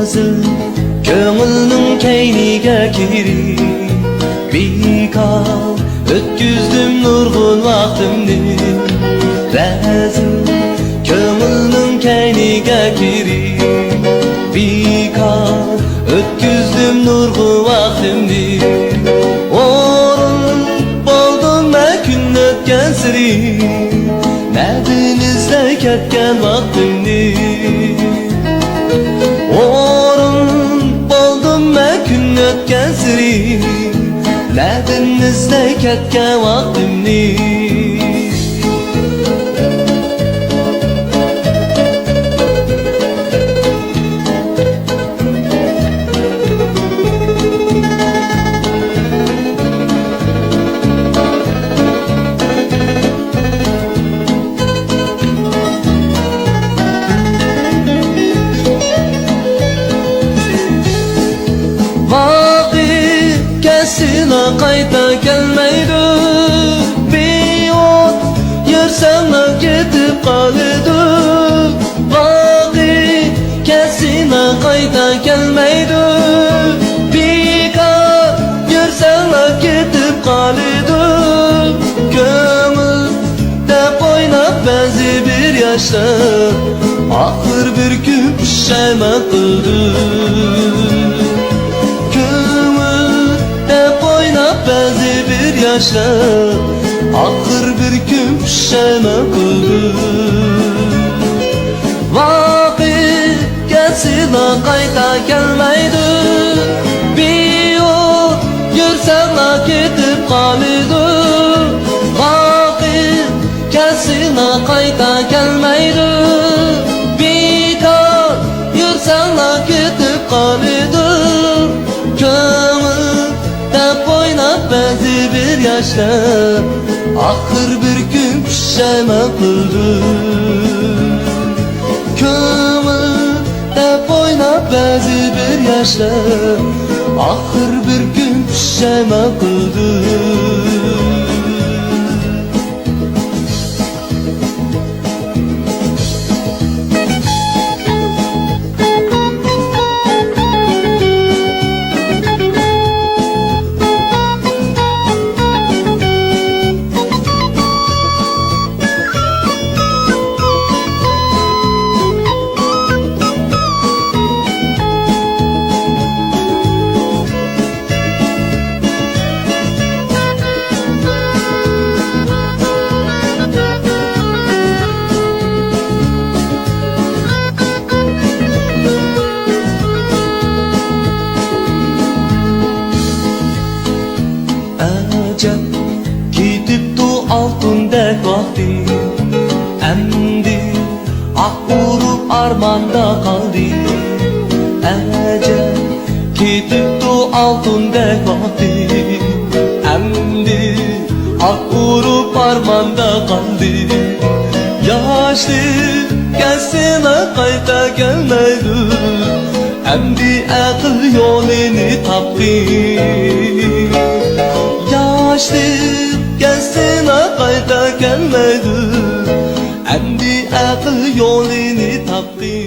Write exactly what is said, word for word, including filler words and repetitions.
رەزىل كۆڭۈلنىڭ كەينىگە كىرىپ، بىكار ئۆتكۈزدۈم نۇرغۇن ۋاقتىمنى. رەزىل كۆڭۈلنىڭ كەينىگە كىرىپ، بىكار ئۆتكۈزدۈم نۇرغۇن ۋاقتىمنى. ئورۇن بولدۇم مەن كۈن ئۆتكەنسېرى، نەدىن ئىزدەي كەتكەن ۋاقتىمنى. ئورۇن بولدۇم مەن كۈن ئۆتكەنسېرى، نەدىن ئىزدەي كەتكەن ۋاقتىمنى. ۋاقىت كەتسىلا قايتا كەلمەيدۇ، بىر ئوت يۈرسەڭلا كېتىپ قالىدۇ. ۋاقىت كەتسىلا قايتا كەلمەيدۇ، بىكار يۈرسەڭلا كېتىپ قالىدۇ. كۆڭۈل دەپ ئويناپ بەزى بىر ياشلار، ئاخىر بىر كۈن پۇشايمان قىلدى. كۆڭۈل دەپ ئويناپ بەزى بىر ياشلار، ئاخىر بىر كۈن پۇشايمان قىلدى. ۋاقىت كەتسىلا قايتا كەلمەيدۇ، بىر ئوت يۈرسەڭلا كېتىپ قالىدۇ. ۋاقىت كەتسىلا قايتا كەلمەيدۇ، بىكار يۈرسەڭلا كېتىپ قالىدۇ. كۆڭۈل دەپ ئويناپ بەزى بىر ياشلار، ئاخىر بىر كۈن پۇشايمان قىلدى. كۆڭۈل دەپ ئويناپ بەزى بىر ياشلار، ئاخىر بىر كۈن پۇشايمان قىلدى. ئەجەب، كېتىپتۇ ئالتۇندەك ۋاقتى، ئەمدى ئاھ ئۇرۇپ ئارماندا قالدى. ئەجەب، كېتىپتۇ ئالتۇندەك ۋاقتى، ئەمدى ئاھ ئۇرۇپ ئارماندا قالدى. ياشلىق كەتسىلا قايتا كەلمەيدۇ، ئەمدى ئەقىل يولىنى تاپقىن. ياشلىق كەتسىلا قايتا كەلمەيدۇ، ئەمدى ئەقىل يولىنى تاپقىن.